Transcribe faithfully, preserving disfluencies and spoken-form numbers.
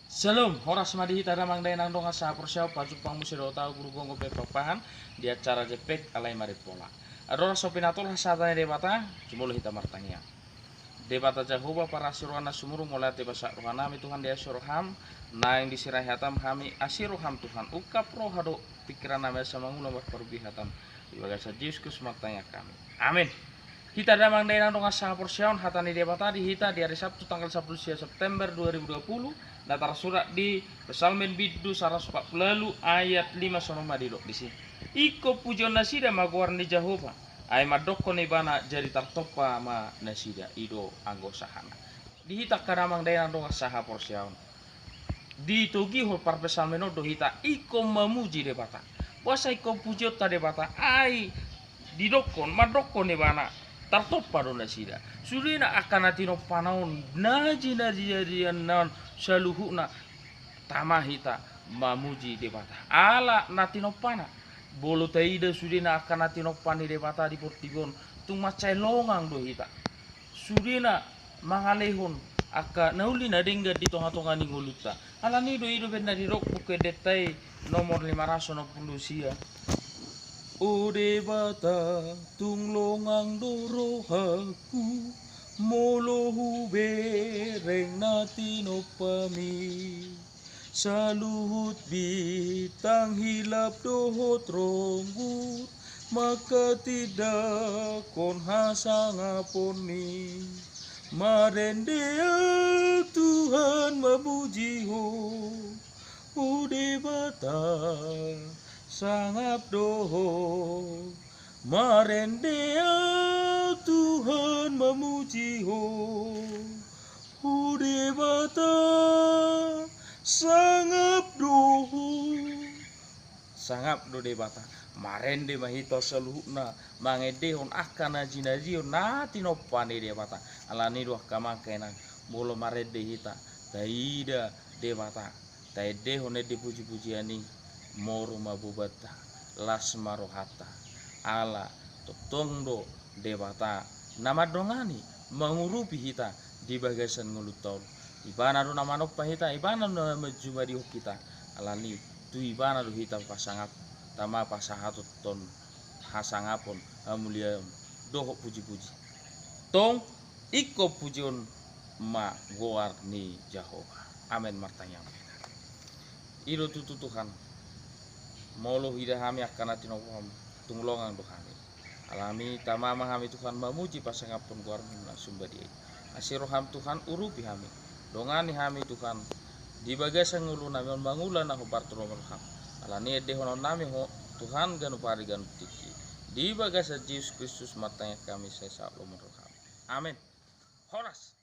Syalom, horas ma di hita damang dainang dongan sahaporseaon, pajumpang muse dohot au Guru Gonggo P Pakpahan di acara Jempek Alai Marimpola. Andorang so pinatolhas hata ni Debata, jumolo hita martangiang. Debata Jahowa, parasi roha na sumurung, mauliate ma sahat rohanami Tuhan di asi roham, naeng disirang hatam hami asi roham Tuhan, ungkap roha dohot pingkiran nami asa mangula marparubi hatam. Di bagasan Jesus Kristus martangiang hami. Amin. Hita damang dainang dongan sahaporseaon, hata ni Debata di hita di ari Sabtu tanggal sampulu sia September dua ribu dua puluh, na tarsurat di Psalmen bindu saratus opat pulu ualu ayat lima, songon on ma didok disi: Ingkon pujion nasida ma goar ni Jahowa, ai mandokkon ibana jadi tartompa ma nasida, i do anggo sahana. Di hita angka damang dainang dongan sahaporseaon, ditogihon parpsalmen on do hita ingkon mamuji Debata. Boasa ingkon pujionta Debata? Ai didokkon, mandokkon ibana, tartompa do nasida. Sudena angka na tinompana on, na jinajinajinanna on, saluhutna, tama hita mamuji Debata ala na tinompana. Molo taida sudena angka na tinompa ni Debata di portibi on, tung mansai longang do hita. Sudena mangalehon angka na uli na denggan di tongatonga ni ngolunta. Alani do i do baen na didok Buku Endenta i nomor lima ratus onom pulu sia: O Debata, tung longang do rohangku, molo hubereng na tinompami. Saluhut bintang hilap dohot ronggur manghatindanghon hasangaponni. Marende au Tuhan mamuji Ho, o Debata, sangap do Ho. Marende au Tuhan mamuji Ho, o Debata, sangap do Ho. Sangap do Debata. Marende ma hita saluhutna mangendehon angka na jinajion na tinompa ni Debata. Alani do angka amang inang, molo marende hita, taida Debata, taendehon ende pujipujian i, moru ma bobanta, las ma rohanta. Ala tongtong do Debata na mandongani, mangurupi hita di bagasan ngolunta on. Ibana do na manompa hita, ibana do na manjumadihon hita. Alani tu ibana do hita pasangap, tama pasahathon hasangapon, hamuliaon dohot pujipuji. Tong ingkon pujion ma goar ni Jahowa. Amen. Martangiang ma hita. I do tutu Tuhan, molo huida hami angka na tinompam, tung longang do hami. Alani tama ma hami Tuhan mamuji pasangaphon goarmu na sumbadia i. Asi roham Tuhan urupi hami. Dongani hami Tuhan di bagasan ngolunami on mangula na hombar tu lomo ni roham. Alani endehononnami Ho Tuhan ganup ari ganup tingki. Di bagasan Jesus Kristus martangiang hami sai sahat lomo ni roham. Amen. Horas.